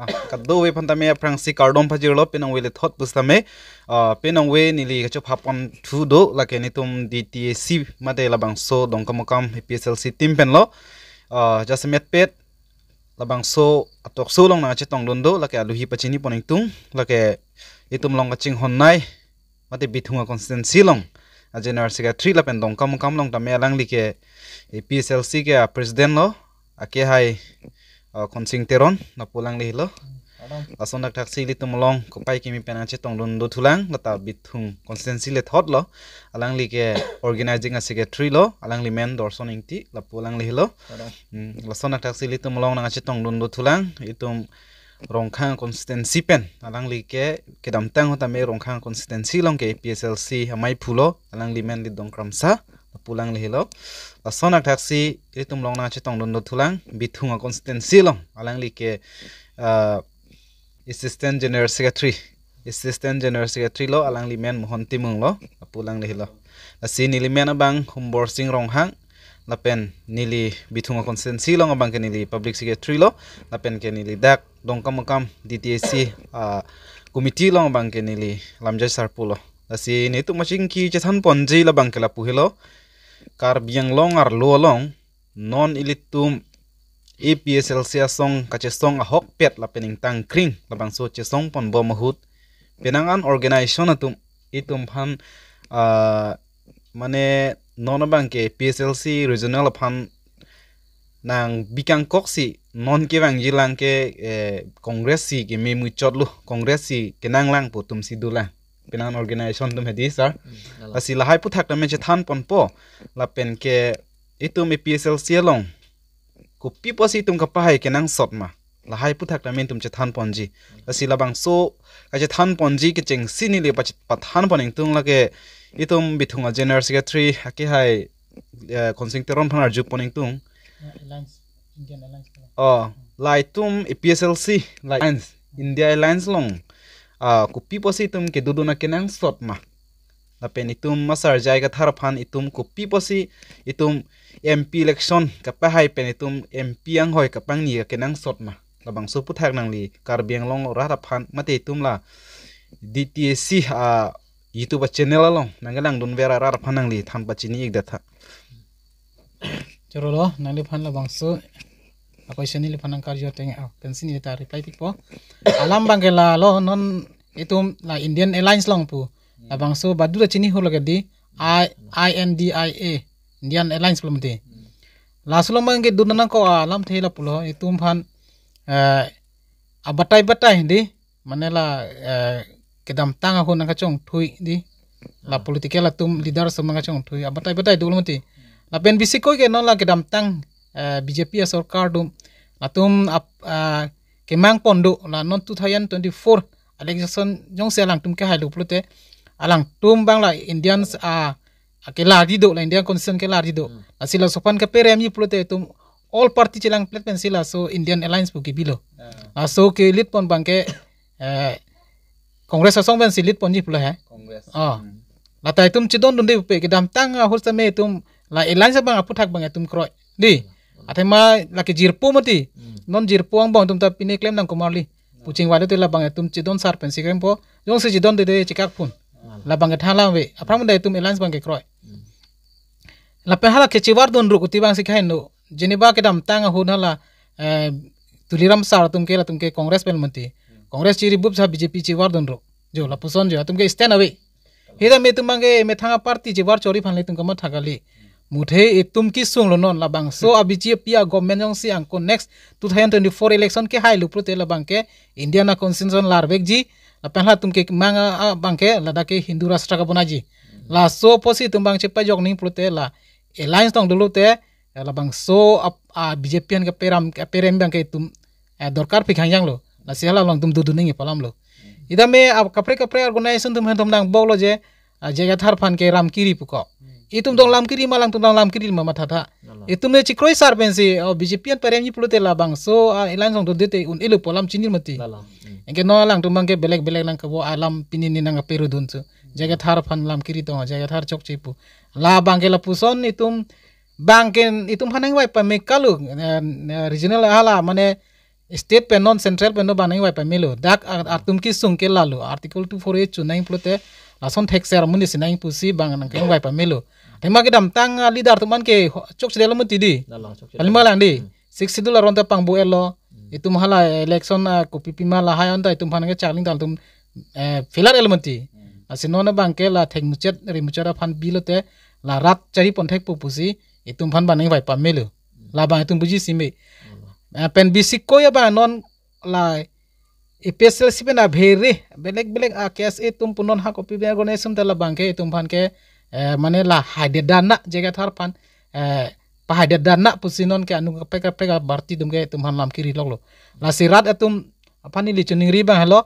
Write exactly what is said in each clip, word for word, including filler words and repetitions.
Ah, kadokave aphan tame aphrangsi kardom pajirlo, penang ave le thot pusitame. Ah, penang ave neli kachopha pon thu do, lake netum D T A C mate labangso Dongkamukam A P H L C team penlo. Ah, jasemet pet labangso a-talk show along nangchetongdun do, lake aluhi pachini pon ingtung, lake itum along kachinghon nei mate Bithung a-constituency along a-general secretary lapen Dongkamukam along tame alangli ke A P H L C ke a-president lo, akehai, uh, Khonsing Teron, lapu alangli helo. Lason thakthaksi ilitum along kopai kimi pen nangchetongdun do thulang, lata Bithung constituency le thot lo, alangli ke organizing a-secretary lo, alangli men Dorson Ingti, lapu alangli helo. Hmm, lason thakthaksi ilitum along nangchetongdun do thulang, itum Rongkhang constituency pen, alangli ke kedamtang ahut tame Rongkhang constituency along ke A P H L C amei phulo, alangli men Lidong Kramsa, lapu alangli helo. Lason thakthaksi ilitum along nangchetongdun do thulang, Bithung a-constituency along, alangli ke, ah, Assistant General Secretary, Assistant General Secretary lo, alangli men Mohon Timung lo, lapu alangli helo. Lasi neli men abang Humborsing Ronghang, lapen neli Bithung a-constituency along abang ke neli public secretary lo, lapen ke neli dak Dongkamukam D T A C, ah, committee along abang ke neli lamjai sarpo lo. Lasi netum kachingki chethan ponji labang ke lapu helo. Karbi Anglong arlo along non ilitum A P H L C asong kachesong ahokpet lapen ingtangkring labangso chesong ponbom ahut, penang an organization atum itum aphan, ah, mane non abang ke A P H L C regional aphan nangbi kangkoksi non kevangji lang ke, eh, Congress si keme muchotlo, Congress si kenanglang pu atum si dolang. Penang an organization atum hedi sir. Hmm, lalo. Lasi lahai aphuthak tame chethan ponpo, lapen ke itum A P H L C along kopi pusi itum kapahai kenangsot ma, lahai aphuthak tame itum chethan ponji. Lasi labangso kachethan ponji kechengsi neli pach-, pathan pon ingtung, lake itum Bithung a-general secretary akehai, eh, Khonsing Teron aphan arju pon ingtung. Alliance, Indian Alliance. Oh, la itum A P H L C, la Alliance, India Alliance along, ah, kopi pusi itum kedodun akenangsot ma, lapen itum asar J I Kathar aphan itum kopi pusi itum M P election kapahai pen itum M P anghoi kapangni akenangsot ma, labangso aphuthak nangli Karbi Anglong arat aphan mate itum la D T A C a-YouTube a-channel along nangkelangdunver arat aphan nangli than pachini-ik detha. Choro lo, nangliphan labangso a-question neliphan nangkarju ateng, ah, pensi neli ta reply tikpo. Alam abang ke lalo, non itum la Indian Alliance along pu. Labangso baduta chini hurlo ke di, I, I N D I A, Indian Alliance pulo mati. Laso along abang ke dun nangkok alamthe lapulo, itum aphan, eh, abatai batai di, mane la, eh, kedamtang ahut nangkachongthui di, la political atum leaders atum nangkachongthui, abatai batai dolo mati. Lapen bisi koi ke non la kedamtang, eh, B J P asorkar atum, latum ap-, ah, kemang pon do, la non two thousand twenty-four election jongsi alangtum kehailo pulote, alangtum abang la Indians, ah, kelarji do, la Indian constitution kelarji do. Hmm. Lasi laso aphan keperemji pulote itum all party chelangplet pensi laso Indian Alliance pu kebilo. Ah. Laso ke-lead pon abang ke, eh, Congress asong pensi lead ponji pulo he. Congress. Oh. Hmm. Lata itum chedondunde pupe kedamtang ahut tame itum la Alliance abang aphuthak abang itum kroi. Di. Hmm. Athema lake jirpo mati. Hmm. Non jirpo angbong itum ta pine klem nangkomarli. Puching wale te labang itum chedon sar pensi krengpo. Jongsi chedonde de chekak pun. Hmm. Labang kethan alam ave. Aphrang munda itum Alliance abang kekroi. Hmm. Lapen hala kechevardun ruk uti abangsi kaino. Geneva kedamtang ahut hala, eh, Tuliram sar atum ke latum ke Congress pen mati. Congress chiri bup sa B J P chevardun ruk. Jo lapuson jo atum ke stand ave. Hita me itum abang ke methang a-party chevar chori aphan le itum kamatha kali. Muthe itum kesung lo non labangso a-B J P a-government jongsi angko next two thousand twenty-four election kehailo pulote labang ke Indian a-constitution larvekji, lapen latum kemang a, abang ke ladak ke Hindu Rashtra kabonaji. Laso pusi itum abang chepajok ning pulote la Alliance tong dolo te, eh, labangso ap-, a-B J P an keperam, keperem abang ke itum, eh, dorkar pik hangjanglo. Lasi hala along itum dodun nangji pu alamlo. Ita me ap-, kaprek kaprek organization atum atum nangboklo je, ah, J I Kathar aphan ke ram kiri puko. Itum dong lam kiri ma, alangtum dong lam kiri ma mathatha. Lalo. Itum ne chikroi sar pensi, oh, B J P an peremji pulote labangso, ah, Alliance tong dodete un-elo pu alam chinine mati. Lalo. Hmm. Anke non alangtum abang ke belek belek nangkabo alam pini ni nangkaperudun su. J I Kathar aphan lam kiri tong, J I Kathar chokche pu. Labang ke lapuson itum abang ke itum aphan nangvai pame kalu, eh, eh, regional hala mane state pen non central pen non bang nangvai pamelo. Dak a-, atum kesung ke lalo. Article two four eight chu nang pulote lason thekser amonit si nang pusi bang nangkevai pamelo. Athema kedamtang a leader atum an ke ho-, chokchedetlo mati di. Lalo, chokchedetlo. Kali ma lang di. Hmm. Sixth Schedule aron ta pangbu-etlo. Hmm. Itum hala election a kopi pima lahai anta itum aphan ke charling dal atum, eh, filar el mati. Hmm. Lasi non abang ke la thekmuchot, rimuchot aphan bilote la rat chari pon thekpo pusi itum aphan bang nangvai pamelo. Hmm. Labang itum buji sime. Hmm. Eh, pen bisik ko ya bang non la A P H L C pen abhere belek belek a K S A atum punon ha kopi be organization ta labang ke itum aphan ke, eh, mane la haidet dana jaga thar aphan, eh, pahaidet dana pusi non ke anu kaprek kaprek a party atum ke itum aphan lam kiri loklo. Lasi rat atum aphan ili choningri bang helo.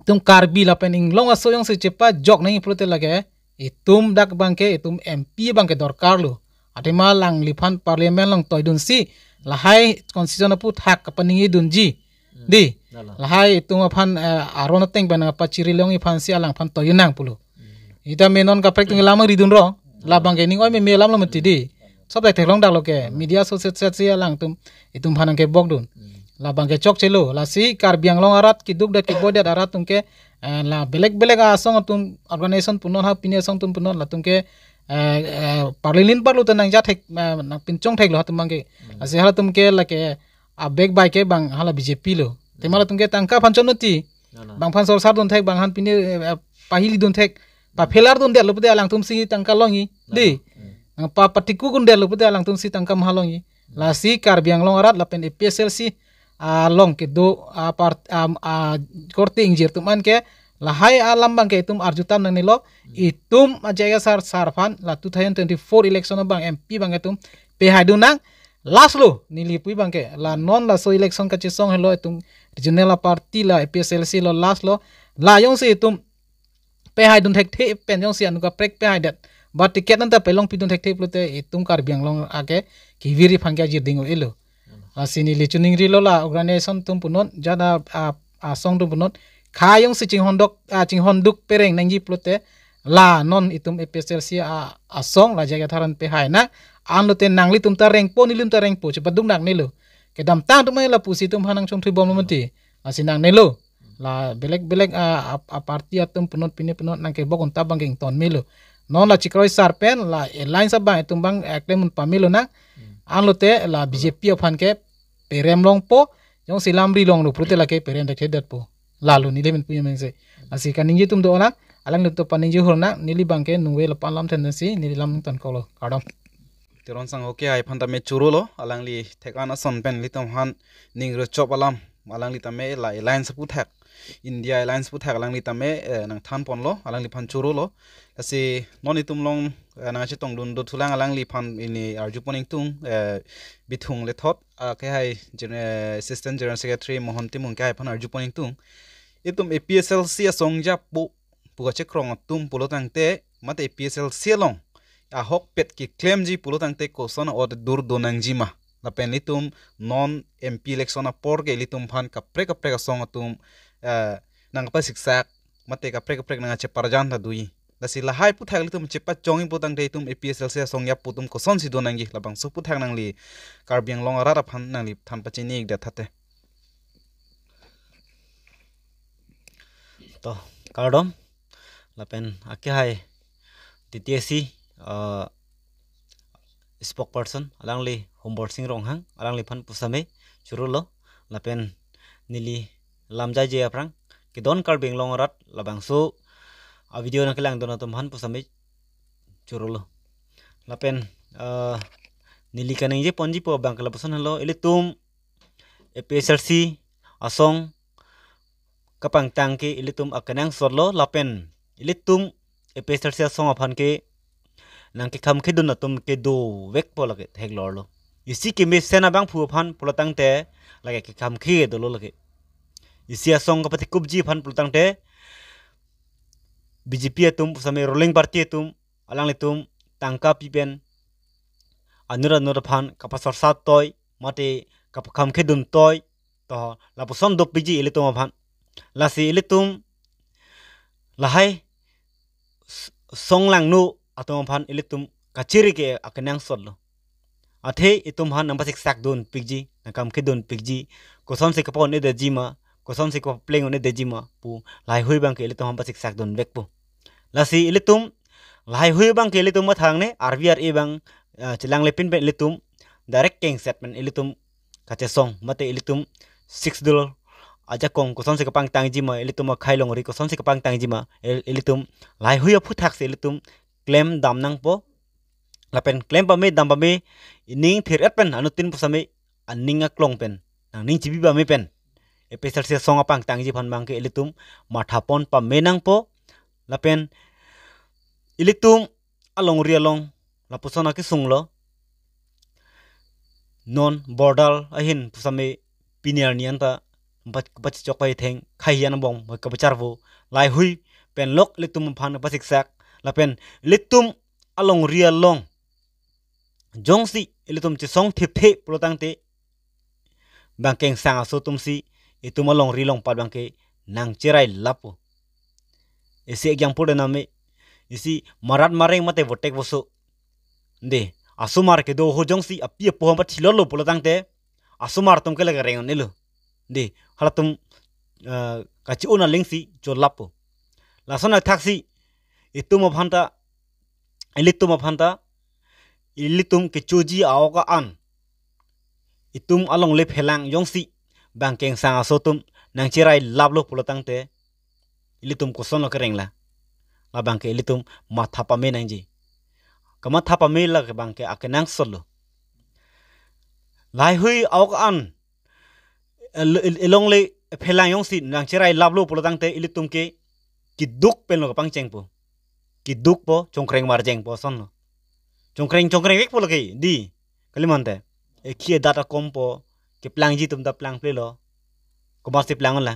Itum Karbi lapen inglong aso jongsi chepajok nangji pulote lake itum dak bang ke itum M P bang ke dorkarlo. Athema alangliphan parliament along toidunsi lahai constitution aphuthak kapaningjedunji. Hmm. Di. Lalo. Lahai itum aphan, eh, aron ateng pen pachiri longji aphansi alangphan toidun nang pulo. Hmm. Ita me non kaprek atum lam ridunlo. Labang ke ning oi meme alam lo mati di. Sob dak theklong daklo ke. Hmm. Media associate si alangtum itum aphan nangkebokdun. Hmm. Labang ke chokchelo. Lasi Karbi Anglong arat keduk det keboidet arat atum ke, eh, la belek belek asong atum organization punon ha pini asong atum punon latum ke, eh, eh, parlilin parlo te nangjathek, eh, nangpinchongtheklo hatum bang ke. Hmm. Lasi halatum ke lake abek bai ke bang hala B J P lo. Athema latum ke tangka aphan chonoti. Nana. Bang aphan sorsar dunthek, bang aphan pini, eh, pahili dunthek, paphelar dundetlo pute alangtum si tangka longji. Nana. Di. Hmm. Nang pa patiku dundetlo pute alangtum si tangka maha longji. Lasi Karbi Anglong arat lapen A P H L C along kedo a part, a, a korte ingjir atum an ke lahai alam bang ke itum arjutam nangnelo, itum ajaga sar sar aphan la two thousand twenty-four election abang M P bang itum pehaidun nang. Last lo neli pu bang ke la non laso election kachesong helo itum regional a party la A P H L C lo last lo. La jongsi itum pehaidun thekthe pen jongsi anu kaprek pehaidet ba ticket anta pelongpidun thekthe pulote itum Karbi Anglong ake kevir aphan ke ajir ding-o-elo. Lasi neli choningrilo la organization atum punon jada a, asong atum punon khei jongsi chinghondok, a, chinghonduk pereng nangji pulote la non itum A P H L C a, asong la jaga tharan pehai nang. Anlote nanglitum ta rengpo, nelitum ta rengpo, chepaduk nangnelo. Kedamtang atum la pusi itum aphan nangchongthui bomlo mati. Lasi nangnelo. La belek belek a, a, a party atum punon pini punon nangkebok unta bang ke ington melo. Non la chikroi sar pen la alliance abang itum bang, eh, klem un pamelo nang. Hmm. Anlote la B J P aphan ke perem longpo, jongsi lam ri longlo pulote lake perem thekthedetpo. Lalo neli men punya mengse. Lasi kaningje atum do nang, alanglitum paningje hur nang, neli bang ke nungve lapu alam then si neli lam tonkoklo. Kardom. Teron Sangho kehai aphan tame chorolo, alangli thek-an ason pen ilitum aphan ning rochop alam, alangli tame la alliance aphuthak, India alliance aphuthak alangli tame, eh, nangthan ponlo, alangliphan chorolo. Lasi non itum along, eh, nangchetongdun dothulang alangliphan ili arju pon ingtung, eh, Bithung Lethot, ah, kehai Gen-, eh, Assistant General Secretary Mohon Timung kehai aphan arju pon ingtung. Itum A P H L C asong japo pu kachekrong atum pulo tangte mate A P H L C along ahokpet keklemji pulo tangte koson a-ot dur do nangji ma. Lapen ilitum non M P election apor ke ilitum aphan kaprek kaprek asong atum, eh, nangpasiksak mate kaprek kaprek nangcheparjan ta doji. Lasi lahai aphuthak ilitum chepachongji pulo tangte itum A P H L C asong japo atum kosonsi do nangji labangso aphuthak nangli Karbi Anglong arat aphan nangli than pachini-ikdet thate. To, kardom. Lapen akehai T T A C, eh, spokesperson, alangli Hombor Sing Ronghang, alangliphan pusitame chorolo. Lapen neli lam jaije aphrang, kedon Karbi Anglong arat, labangso a video nangkelangdun atum aphan pusitame chorolo. Lapen, eh, neli kaningje ponji pu abang ke lapuson helo, ilitum A P H L C asong kapangtang ke ilitum akenangsotlo lapen ilitum A P H L C asong aphan ke nangkekham khedun atum ke dovekpo lake theklorlo. Isi kemesen abangphu aphan pulo tangte lake kekham khe dolo lake. Isi asong kapatikupji aphan pulo tangte B J P atum pusitame ruling party atum alanglitum tangka pi pen anur anur aphan kapasorsar toi mate kapakham khedun toi to lapuson dopikji ilitum aphan. Lasi ilitum lahai s-, song langno atum aphan ilitum kachiri ke akenangsotlo. Athe itum aphan nangpasiksak dunpikji. nangkam kedun pikji, kosonsi kapaun-edetji ma, kosonsi kapapleng-un-edetji ma pu lahai hui abangke ilitum aphan pasiksak dunvekpo. Lasi ilitum lahai hui abangke ilitum mathangne, arvi ar-e abang, ah, chelang lepin pen ilitum direct kengset pen ilitum kachesong, mate ilitum Sixth Schedule ajakong kosonsi kapangtangji ma, ilitum akhei longri kosonsi kapangtangji ma, il-, ilitum lahai hui aphuthaksi ilitum klemdam nangpo. Lapen klem pame, dam pame, ining thir-et pen anuttin pusitame aning aklong pen, nangning chibi pame pen A P H L C asong apangtangji aphan abangke ilitum mathapon pame nangpo. Lapen ilitum alongri along lapuson akesung lo. Non bordal ahin pusitame pini arni anta bat-, batchok pai theng khai hian bong kabacharvo, lahai hui pen lok ilitum aphan pasiksak. Lapen ilitum alongri along jongsi ilitum chesong thipthe pulotangte, bang kengsang aso atumsi itum alongri longpat abangke nangcherai lappo. Isi ek jangpur dename, isi marat mareng mate votek voso, de, asomar kedo ho jongsi api apo aphan pathilolo pulotangte, asomar atum ke lake reng-un-elo, de, halatum, eh, kachi-un alingsi cholappo. Lason athaksi itum aphanta, ilitum aphanta, ilitum kechoji a-ok a-an, itum alongle phelang jongsi bang kengsang aso atum nangcherai laplo pulotangte, ilitum kosonlo kereng la? Labangke ilitum matha pame nangji. Kamatha pame lake abangke akenangsot lo. Lahai hui a-ok a-an, el-, el-, elongle phelang jongsi nangcherai laplo pulotangte ilitum ke keduk penlo kapangchengpo. Kedukpo, chongkreng marjengpo, asonlo. Chongkreng, chongkrengvekpo lake, de, kali mante. Ekhi edat akompo, keplangji atum ta plangplelo. Komatsi plang-un la?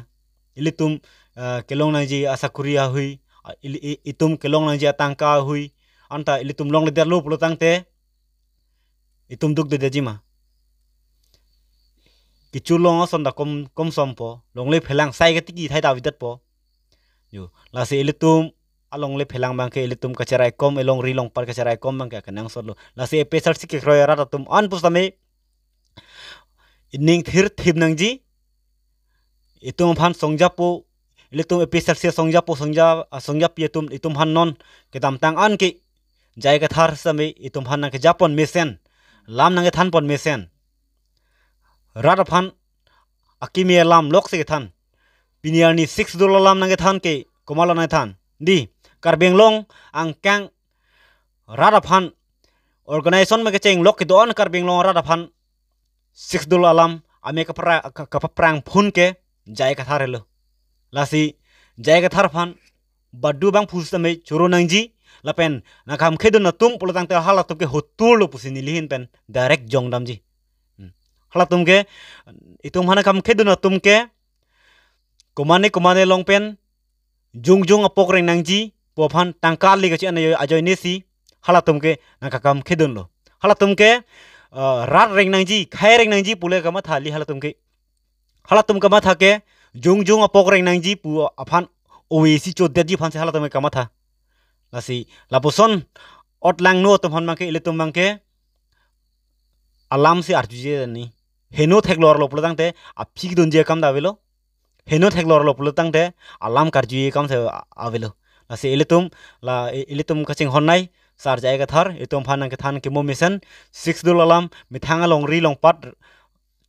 Ilitum, eh, kelong nangji asakuri ahui, a, ili-, i-, itum kelong nangji atangka ahui, anta ilitum longledetlo pulotangte, itum dukdedetji ma? Kecho long ason ta kom, kom sompo, longle phelang sai katiki thai ta avedetpo. Jo, lasi ilitum alongle phelang abangke ilitum kacheraikom, elongri longpat kacheraikom abangke akenangsot lo. Lasi A P H L C kekroi arat atum an pusitame ining thirthip nangji. Itum aphan songjapo, ilitum A P H L C songjapo, songja, ah, songjapi atum, itum aphan non kedamtang an ke J I Kathar sitame itum aphan nangkejapon mesen, lam nangkethanpon mesen. Rat aphan akimi alam loksi kethan. Pini arni Sixth Schedule alam nangkethan ke komatlo nangkethan? De, Karbi Anglong angkang rat aphan organization ma kecheng lok kedo-an Karbi Anglong rat aphan Sixth Schedule alam ame kapra-, ka-, kapaprang phun ke J I Kathar helo. Lasi J I Kathar aphan badu abang pusitame choro nangji, lapen nangkam khedun atum pulotangte halatum ke hotur lo pusi neli ahin pen direct jongdamji. Hmm. Halatum ke, itum aphan nangkam khedun atum ke, komane komane along pen jongjong apok reng nangji pu aphan tangka le kachi-an ajoinesi halatum ke nangkakam khedunlo. Halatum ke, eh, rat reng nangji, khei reng nangji pule kamatha kali halatum ke. Halatum kamatha ke jongjong apok reng nangji pu aphan ove isi chodetji aphansi halatum ke kamatha. Lasi lapuson otlangno atum aphan abangke, ilitum abangke alamsi arjuje ni. Heno theklorlo pulotangte aphi kedunji akam ta avelo. Heno theklorlo pulotangte alam karjuje akamsi a-, avelo. Lasi ilitum, la i-, ilitum kachinghon nei, Sar J I Kathar, itum aphan nangkethan kemo mesen, Sixth Schedule alam, methang alongri longpat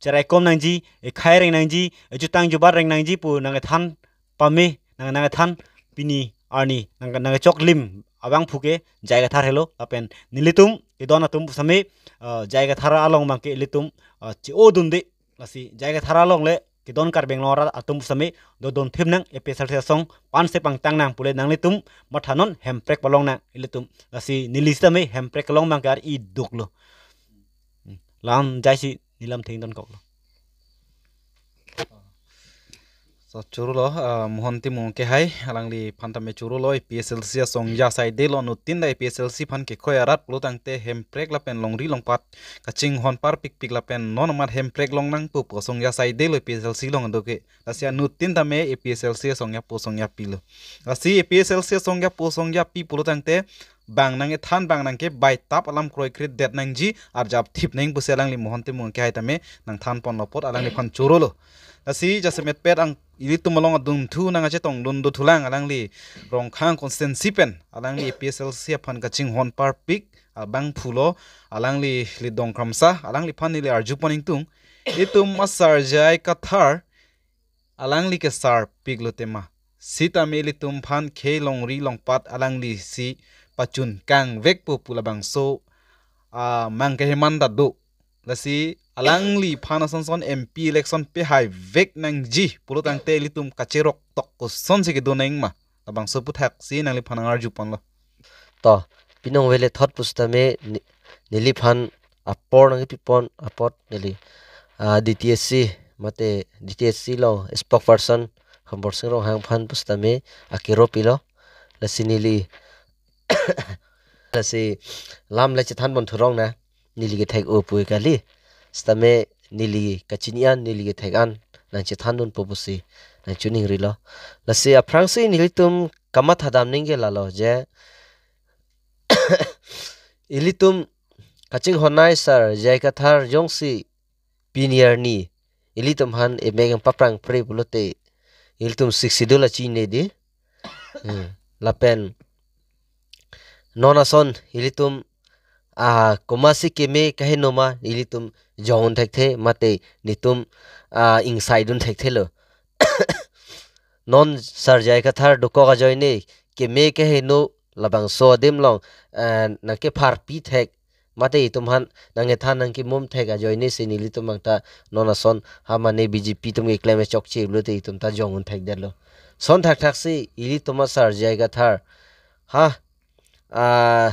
cheraikom nangji, ekhei reng nangji, ejutang jubat reng nangji pu nangkethan pame, nang, nangkethan pini arni, nang, nangkechoklim abangphu ke J I Kathar helo, lapen nelitum kedon atum pusitame, eh, J I Kathar along abangke ilitum, eh, che-o dunde. Lasi J I Kathar along le kedon Karbi Anglong arat atum pusitame dodun thip nang, A P H L C asong pan se pangtang nang pule nanglitum mathanon, Hemprek palong nang ilitum. Lasi neli sitame Hemprek along abangke ar-i duklo. Hmm. Lam jaisi neli lam thengdun koklo. So choro lo, ah, Mohon Timung kehai, alangliphan tame choro lo, A P H L C asong asai delo, anuttin ta A P H L C aphan kekroi arat pulotangte Hemprek lapen longri longpat kachinghon parpikpik lapen non amat Hemprek long nangpo pu asong asai delo A P H L C along do ke. Lasi anuttin tame A P H L C asong apo asong apilo. Lasi A P H L C asong apo asong api pulotangte bang nangkethan bang nangkebaitap alam kroikredet nangji, arjap thip nang pusi alangli Mohon Timung ke hai tame nangthanponlo apot alangliphan chorolo. Lasi jasemet pet ang ilitum along adunthu nangkachetongdun dothulang alangli Rongkhang constituency pen alangli A P H L C aphan kachinghon parpik abangphulo, alangli Lidong Kramsa, alangliphan neli arjupon ingtung, itum asar J I Kathar alangli kesarpiklo tema. Sitame ilitum aphan khei longri longpat alanglisi pachun kangvekpo pu labangso, ah, mang keheman ta do. Lasi alangliphan asonson M P election pehai vek nangji pulo tangte ilitum kacherok tok kosonsi kedo nangma. Labangso aputhaksi nangliphan nang arjuponlo. To, pinong vele thot pusitame ni-, neliphan apor nangkepipon apot neli, ah, D T S C, mate D T S C along spokesperson Hambor Sing Ronghang aphan pusitame akero pilo. Lasi neli, lasi lam le chethanpon thurong na, neli kethek-o pu kali. Sitame neli kachini an, neli kethek an nangchethandunpo pusi nangchiningrilo. Lasi aphrangsi nelitum kamatha dam ningke lalo je ilitum kachinghonnei sar J I Kathar jongsi pini arni ilitum aphan emek nangpaprang pre pulote ilitum Sixth Schedule achinine di. Hmm. Lapen non ason ilitum, ah, komatsi keme kaheno ma ilitum jong un thekthe mate netum, ah, ingsaidun thekthelo. Non sar J I Kathar dokok ajoine keme kaheno labangso adim along, eh, nangkepharpi thek mate itum aphan nangkethan nangkemum thek ajoinesi nelitum abang ta non ason ha mane B J P atum keklem chokche pulote itum ta jong un thekdetlo. Lason thakthaksi ilitum asar J I Kathar ha, ah,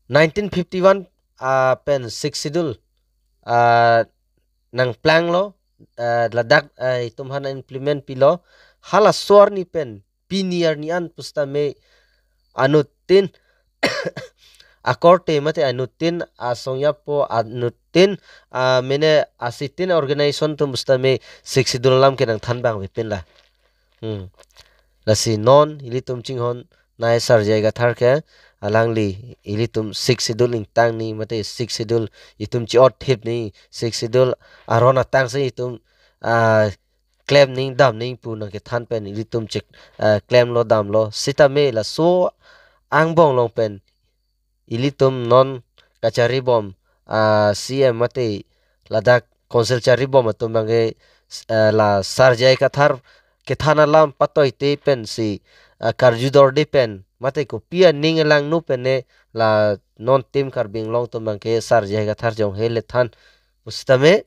nineteen fifty-one, ah, pen Sixth Schedule, ah, nangplanglo, ah, ladak, ah, itum aphan implement pilo, halaso arni pen pini arni an pusitame anuttin akorte mate anuttin asongjapo anuttin, ah, mene asitin organization atum pusitame Sixth Schedule alam ke nangthan abang avepinlo. Hmm. Lasi non ilitum chinghonnei sar J I Kathar ke alangli ilitum Sixth Schedule ingtang nangji mate Sixth Schedule itum chi-ot thip nangji, Sixth Schedule aron atangsi itum, ah, klem nangji dam nangji pu nangkethan pen ilitum chek, ah, klemlo damlo. Sitame laso angbong along pen ilitum non kacharibom, ah, C M mate ladak council charibom atum abangke, ah, la sar J I Kathar kethan alam patoite pensi, ah, karjudorde pen mate kopi aning langno pen ne la non Team Karbi Anglong atum abangke sar J I Kathar jong hele than pusitame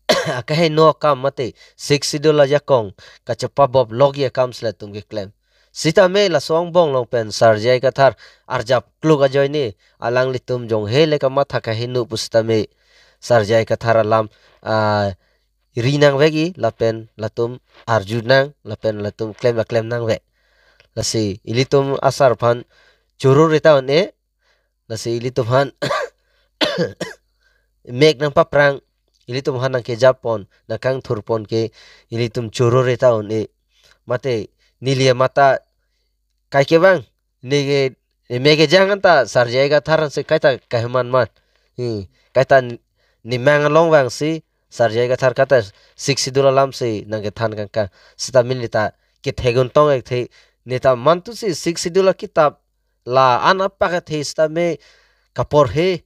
akaheno akam mate Sixth Schedule ajakong kachepabop lokji akam si latum keklem. Sitame laso angbong along pen sar J I Kathar arjap kluk ajoine alanglitum jong hele kamatha kaheno pusitame sar J I Kathar alam, ah, ri nangvekji lapen latum arju nang lapen latum klem aklem nangvek. Lasi ilitum asar aphan choro reta un-e, lasi ilitum aphan mek nangpaprang, ilitum aphan nangkejapon, nangkangthurpon ke ilitum choro reta un-e. Mate neli amat ta kaike abang, neke, ne mek kejang anta sar J I Kathar ansi kaita kaheman man. Hmm, kaita n-, nemang along abangsi sar J I Kathar kaita Sixth Schedule alamsi nangkethan kangkang. Sitame neta kethek un tong-ekthe, neta mantusi Sixth Schedule akitap la-an apak athe sitame kaporhe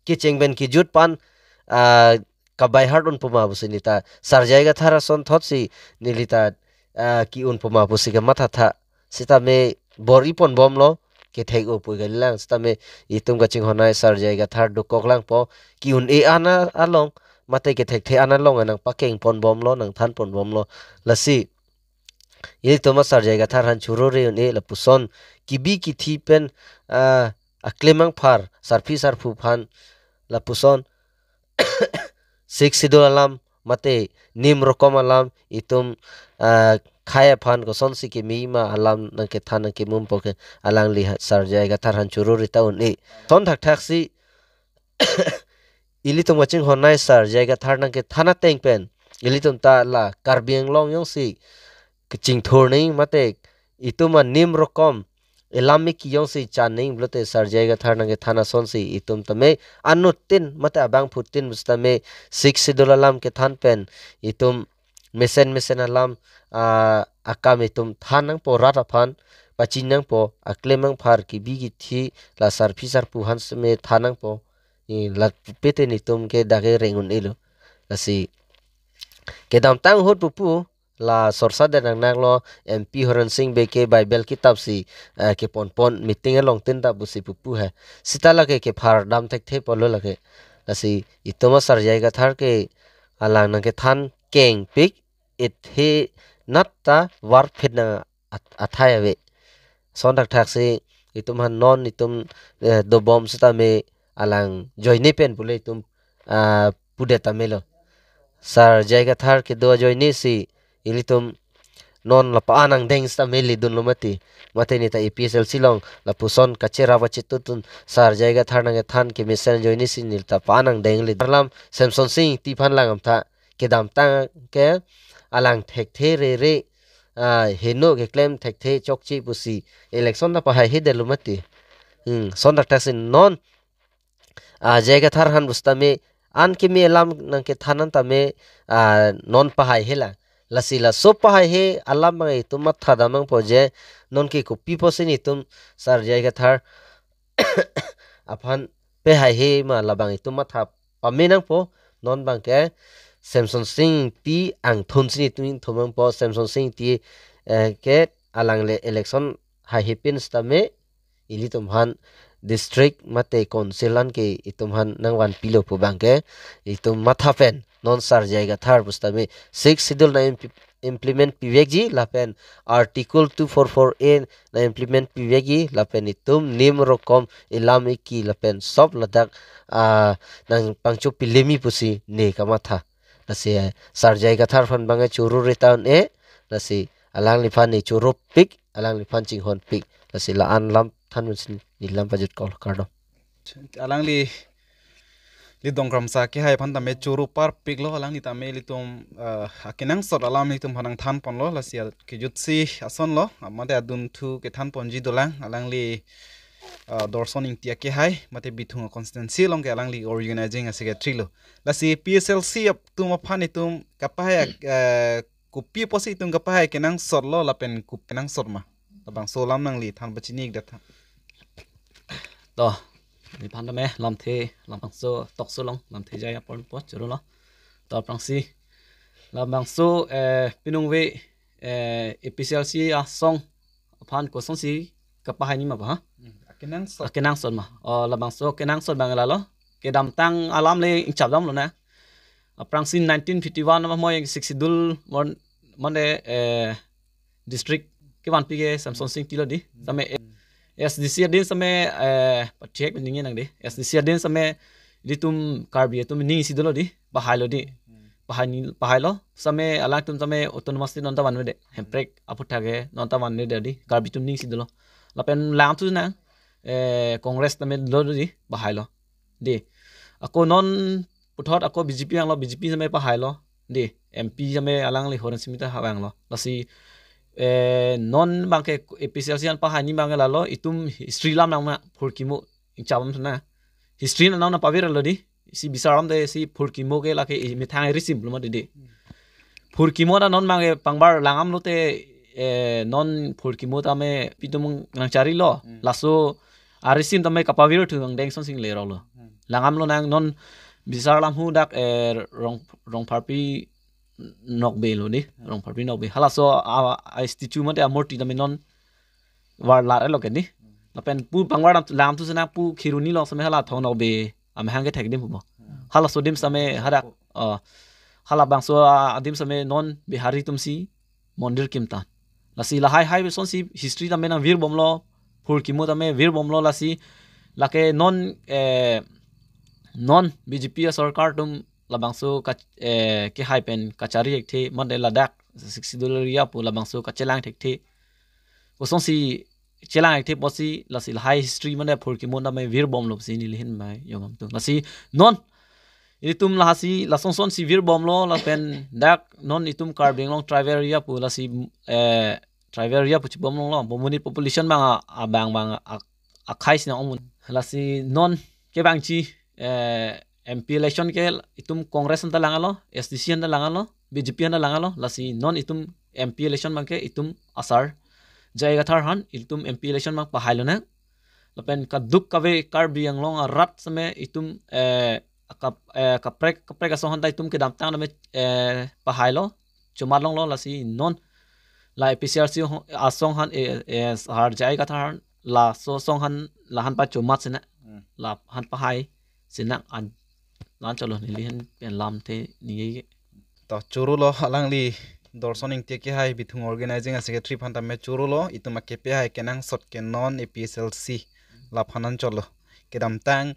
kecheng pen kejut aphan, ah, ka-by-heart unpo ma pusi neta sar J I Kathar asonthotsi nelita, ah, ke-unpo ma pusi kamathatha. Sitame bor-iponbomlo, kethek-o pu kalilang, sitame itum kachinghonnei sar J I Kathar dokok langpo, ke-un-e an along mate kethekthe an along nangpakengponbomlo, nangthanponbomlo. Lasi ilitum asar J I Kathar aphan choro re un-e lapuson kebi kethe pen, ah, aklem angphar sarpi sarpo aphan lapuson Sixth Schedule alam mate nim rokom alam itum, ah, khei aphan kosonsi keme ma alam nangkethan nangkemumpo ke alangli ha-, sar J I Kathar aphan choro reta un-e. Lason thakthaksi ilitum kachinghonnei sar J I Kathar nangkethan ateng pen ilitum ta la Karbi Anglong jongsi kachingthur nangji mate itum anim rokom ilam iki jongsi chaning pulote Sar J I Kathar nangkethan asonsi itum tame anuttin mate abangphutin pusitame Sixth Schedule alam kethan pen itum mesen mesen alam, ah, akam itum than nangpo, rat aphan pachini nangpo, aklem angphar kebi kethe la sarpi sarpo aphan seme than nangpo. I la pete netum ke dak ke reng un-elo. Lasi kedamtang ahut pupu la sorsa det nang nanglo, M P Horen Sing Bey ke Bible kitap si, eh, keponpon meeting along tin ta pusi pupu he. Sita lake kephar dam thekthe pulo lake. Lasi itum a Sar J I Kathar ke alang nangkethan kengpik, it he nat ta varphit nang at-, athai ave. Son thakthak si itum aphan non itum, eh, dobom sitame alang ajoine pen pule itum, ah, pudet tame lo. Sar J I Kathar kedo ajoine si ilitum non la pa-an angdeng sitame ledunlo mati. Mate neta A P H L C along lapuson kacherap kachetutun Sar J I Kathar nangkethan kemesen ajoine si neta pa-an angdeng le. Arlam Semson Sing Ingti aphan lang amtha kedamtang ke alang thekthe rere, ah, heno keklem thekthe chokche pusi election ta pahai he detlo mati. Hmm, son thakthak si non, ah, J I Kathar aphan pusitame an kimi alam nangkethan an tame, ah, non pahai he la. Lasi laso pahai he alam abang itum matha dam nangpo je non ke kopi pusi netum Sar J I Kathar aphan pehai he ma labang itum matha pame nangpo. Non abang ke Semson Sing Ingti angthun si netum ingthum nangpo. Semson Sing Ingti, eh, ke alang le election hai he pin sitame ilitum aphan district mate council an ke itum aphan nangvanpilo pu abang ke itum matha pen non Sar J I Kathar pusitame Sixth Schedule nang imp-, implement pivekji lapen Article two four four A nang implement pivekji lapen itum nim rokom ilam iki lapen sop ladak, ah, nangpangcho pilemi pusi ne kamatha. Lasi, eh, Sar J I Kathar aphan abang ke choro reta un-e, lasi alangliphan ne choropik, alangliphan chinghonpik. Lasi la-an lam than un si ne lam pajut kol kardom. Alangli, li Dongkramsa kehai aphan tame choro parpiklo, alangli tame ilitum, eh, akenangsot alam ilitum aphan nangthanponlo, lasi a-, kejutsi asonlo, mate adunthu kethanponji dolang, alangli, eh, Dorson Ingti akehai, mate Bithung constituency along ke alangli organizing secretary lo. Lasi P S L C atum aphan itum kapahai, eh, kopi pusi itum kapahai kenangsotlo lapen kopi kenangsot ma. Labangso alam nangli than pachini ik det tha. To, neliphan tame lamthe, labangso talk show along lamthe jai apor po choro lo. To aphrangsi labangso, eh, pinungve, eh, A P H L C asong aphan kosonsi kapahai ni ma ba, ha? Hmm, akenangsot. Akenangsot ma. O, labangso kenangsot abang lalo. Kedamtang alam le ingchap damlo na. Aphrangsi nineteen fifty-one ma moi Sixth Schedule mon-, mane, eh, district kevanpi ke Semson Sing Ingti lo di. Same, eh, S D C adin same, eh, pathek ning nang di. S D C adin same ilitum Karbi atum ning isi dolo di. Pahailo di. Pahai ni, pahailo. Same alangtum same autonomous state non ta vanvedet. Hemprek aphuthak ke non ta vanvedet di. Karbi atum ning isi dolo. Lapen langthu nang, eh, Congress tame dolo di. Pahailo. Di. Ako non puthot ako B J P vanglo, B J P same pahailo. Di. M P same alangli Horen Sing Ingti ta vanglo. Lasi, eh, non abang ke A P H L C an pahai ni abang ke lalo, itum history alam nang ma phurkimo ingchap damtha. History nang nang pavirlo di. Si bisar damde si phurkimo ke lake i methang irisim pulo ma di di. Phurkimo ta non abang ke pangbar langdamlote, eh, non phurkimo tame pitum nangcharilo. Hmm. Laso arisim tame kapavirthu angdeng son sing leroklo. Hmm. Langdamlo nang non bisar lam hu dak, eh, Rong, Rongpharpi Nokbe lo di. Hmm. Rongpharpi Nokbe. Halaso a, a statue mate amurti tame non varlar lo ke di. Hmm. Lapen pu pangvar lam, lamthu sena pu Kheroni along same hala Thong Nokbe amahang kethek adim pupo. Hmm. Halaso adim same hadak, oh, halabangso, ah, adim same non Bihari atum si mondir kimtan. Lasi lahai hai besonsi history tame nangvirbomlo, phurkimo tame virbomlo lasi lake non, eh, non B J P asorkar atum labangso ka, eh, kehai pen kachari thekthe, mate ladak Sixth Schedule area pu labangso kachelang thekthe. Kosonsi chelang thekthe pusi lasi lahai history mane phurkimo tame virbomlo pusi neli ahin bai jongam tu. Lasi non ilitum lahasi lason son si virbomlo lapen dak non itum Karbi Anglong tribal area pu lasi, eh, tribal area pu chibom longlo, bo monit population abang a, abang abang a, akhei si nang-ong. Lasi non ke abang chi, eh, M P election ke itum Congress anta langlo, S D C anta langlo, B J P anta langlo, lasi non itum M P election abangke itum asar J I Kathar aphan itum M P election abang pahai lonang. Lapen kaduk kave Karbi Anglong arat seme itum, eh, kap-, eh, kaprek, kaprek asong aphan ta itum kedamtang tame, eh, pahailo, chomat longlo. Lasi non la A P C R C ho-, asong aphan, eh, eh, sar J I Kathar aphan, laso asong aphan, la aphan pachomat sinang, Hmm. la aphan pahai sinang an, la-an chotlo, neli aphan pen lamthe ningje. To choro lo, alangli Dorson Ingti kehai, Bithung organizing a secretary aphan tame choro lo, itum akepi hai kenangsot ke non A P H L C la aphan an chotlo. Kedamtang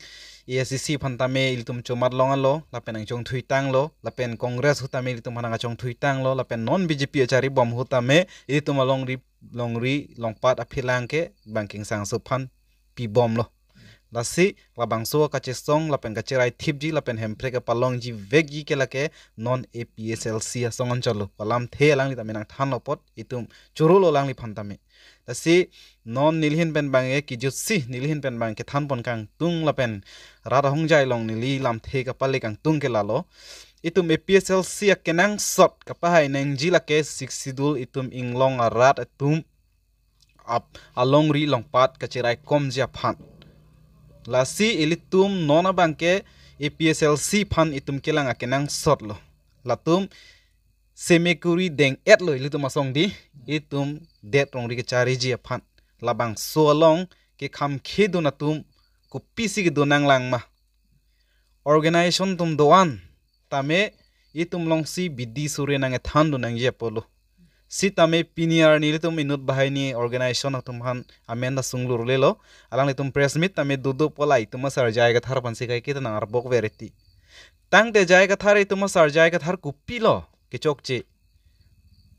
A I C C aphan tame ilitum chomat longlo, lapen nangchongthuitanglo, lapen Congress ahut tame ilitum aphan nangchongthuitanglo, lapen non B J P achari bom ahut tame ilitum alongri, longri longpat aphi lang ke bangkingsangso aphan pibomlo. Lasi labangso kachesong lapen kacherai thipji lapen Hemprek kapalongji vekji ke lake non A P H L C asong an chotlo. Pu alamthe alangli tame nangthanlo apot itum choro lo alangliphan tame. Lasi non neli ahin pen abang e kijutsi, neli ahin pen abang kethan pon kangtung lapen rat ahongjai along neli lamthe kapale kangtung ke lalo. Itum A P H L C akenangsot kapahai nangji lake Sixth Schedule itum inglong arat atum ap-, alongri longpat kacherai komji aphan. Lasi ilitum non abangke A P H L C aphan itum kelang akenangsot lo. Latum semekuri deng-et lo ilitum asong di, itum det rongri kachariji aphan. Labangso along ke kham khedun atum kopisi kedun nanglang ma. Organization atum do-an tame itum alongsi bidi suri nang-ethan dun nangji apotlo. Sitame pini arni ilitum inut banghini organization atum aphan amen ta sunglurlelo. Alanglitum press meet tame dodo pu la itum asar J I Kathar aphansi kaike ta nang-arbok vereti. Tangte J I Kathar itum asar J I Kathar kopilo kechokche.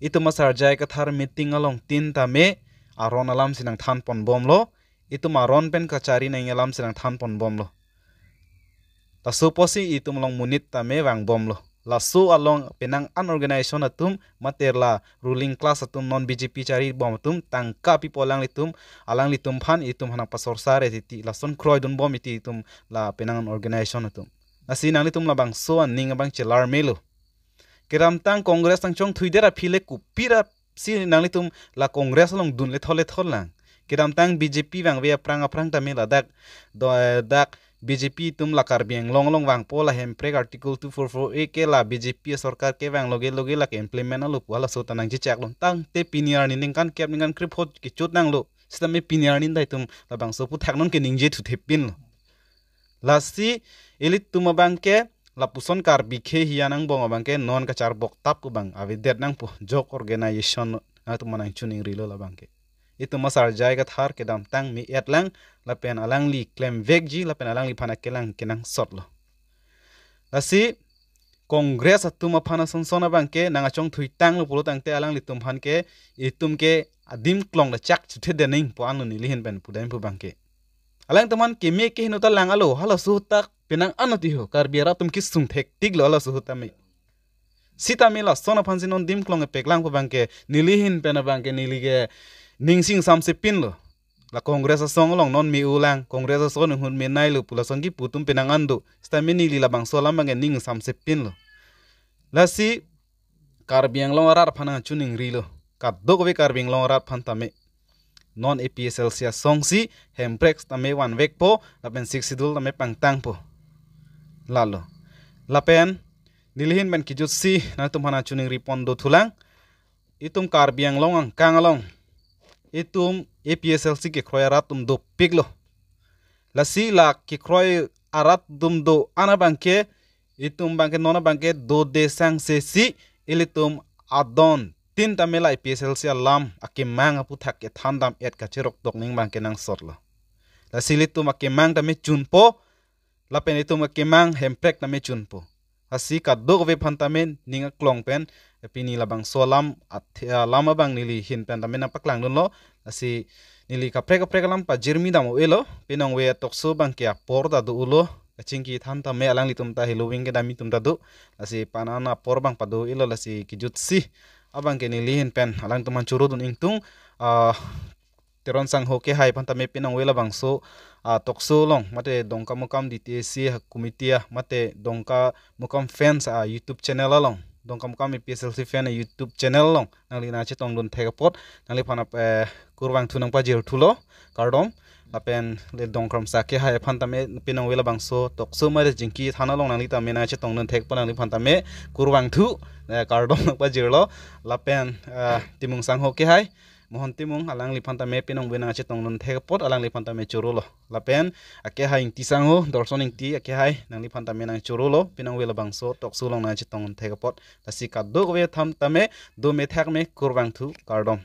Itum asar J I Kathar meeting along tin tame aron alamsi nangthan ponbomlo. Itum aron pen kachari nangji alamsi nangthan ponbomlo. Laso apotsi itum along monit tame vangbomlo. Laso along penang an organization atum mate la ruling class atum non B J P chari bom atum tangka pipo alanglitum, alanglitum aphan itum aphan nangpasorsar titi. Lason kroidunbom titi itum la penang an organization atum. Lasi nanglitum labangso aning abang chelar melo. Kedamtang Congress nangchongthuidet aphi le kopira si nanglitum la Congress along dun lethol lethol lang. Kedamtang B J P vangve aphrang aphrang tame ladak do, eh, dak B J P atum la Karbi Anglong along vangpo, la Hemprek Article two four four A ke la B J P sorkar kevang loge loge la ke-implement lo pu halaso ta nangchechak lon. Tangte pini arni ningkan kep ningkan krepho kechot nanglo. Sitame pini arni ta itum labangso aphuthak non ke ningje thuthepinlo. Lasi ilitum abangke lapuson Karbi khe hiya nangbong abangke non kacharbok tap pu abang avedet nangpo, jok organization nangtum aphan nangchiningrilo labangke. Itum asar J I Kathar kedamtang me-et lang lapen alangli klemvekji lapen alangliphan akelang kenangsotlo. Lasi Congress atum aphan asonson abangke nangkachongthuitanglo pulo tangte alanglitum aphan ke itum ke adim klong ta chak chuthe dening pu anlo neli ahin pen pudam pu abangke. Alangtum aphan keme ke hinu ta lang alo, halaso ahut ta penang an ati ho, Karbi arat atum kesung thektiklo halaso ahut tame. Sitame lason aphansi non adim klong kepeklang pu abangke, neli ahin pen abangke neli ke ningsing samsepinlo. La Congress asong along non me-u lang, Congress asong ahut menailo pu lason kipu atum penang an do. Sitame neli labangso alam abangke ning samsepinlo. Lasi Karbi Anglong arat aphan nangchiningrilo. Kadokave Karbi Anglong arat aphan tame non A P H L C asongsi Hemprek tame vanvekpo, lapen Sixth Schedule tame pangtangpo. Lalo. Lapen neli ahin pen kijutsi nangtum aphan nangchiningri pon dothulang. Itum Karbi Anglong angkang along itum A P H L C kekroi arat atum dopiklo. Lasi la kekroi arat atum do-an abangke itum abangke non abangke dode sangsesi ilitum adon tin tame la A P H L C alam akemang aphuthak kethan dam-et kacherok dok ning abangke nangsotlo. Lasi ilitum akemang tame chunpo, lapen itum akemang Hemprek tame chunpo. Lasi kadokave aphan tame ning aklong pen pini labangso alam at-, alam abang neli ahin pen tame nangpaklangdunlo. Lasi neli kaprek kaprek alam pajirmi dam-o-elo, penang ve tokso abangke apor ta do-olo, kachingki than tame alanglitum ta heloving kedam atum ta do. Lasi panan apor abang pado-elo, lasi kijutsi abang ke neli ahin pen alangtum aphan choro dun ingtung, ah, Teron Sangho Kehai aphan tame penang ave labangso, ah, talk show along mate Dongkamukam D T A C committee, ah, mate Dongkamukam fans, ah, YouTube channel along, Dongkamukam A P S L C fan, ah, YouTube channel along nangli nangchetong dun thek apot nangliphan ap, eh, kurvangthu nangpajir thulo, kardom. Lapen le Dongkramsa Kehai aphan tame penang ave labangso talk show mate Jingki Than along nangli tame nangchetong dun thek apot nangliphan tame kurvangthu, eh, kardom nangpajirlo. Lapen, eh, Timung Sangho Kehai, Mohon Timung, alangliphan tame penang ave nangchetong dun thek apot alangliphan tame chorolo. Lapen akehai Ingti Sangho, Dorson Ingti akehai, nangliphan tame nangchorolo, penang ave labangso talk show along nangchetong dun thek apot. Lasi kadokave atum tame dome thakme, kurvangthu, kardom.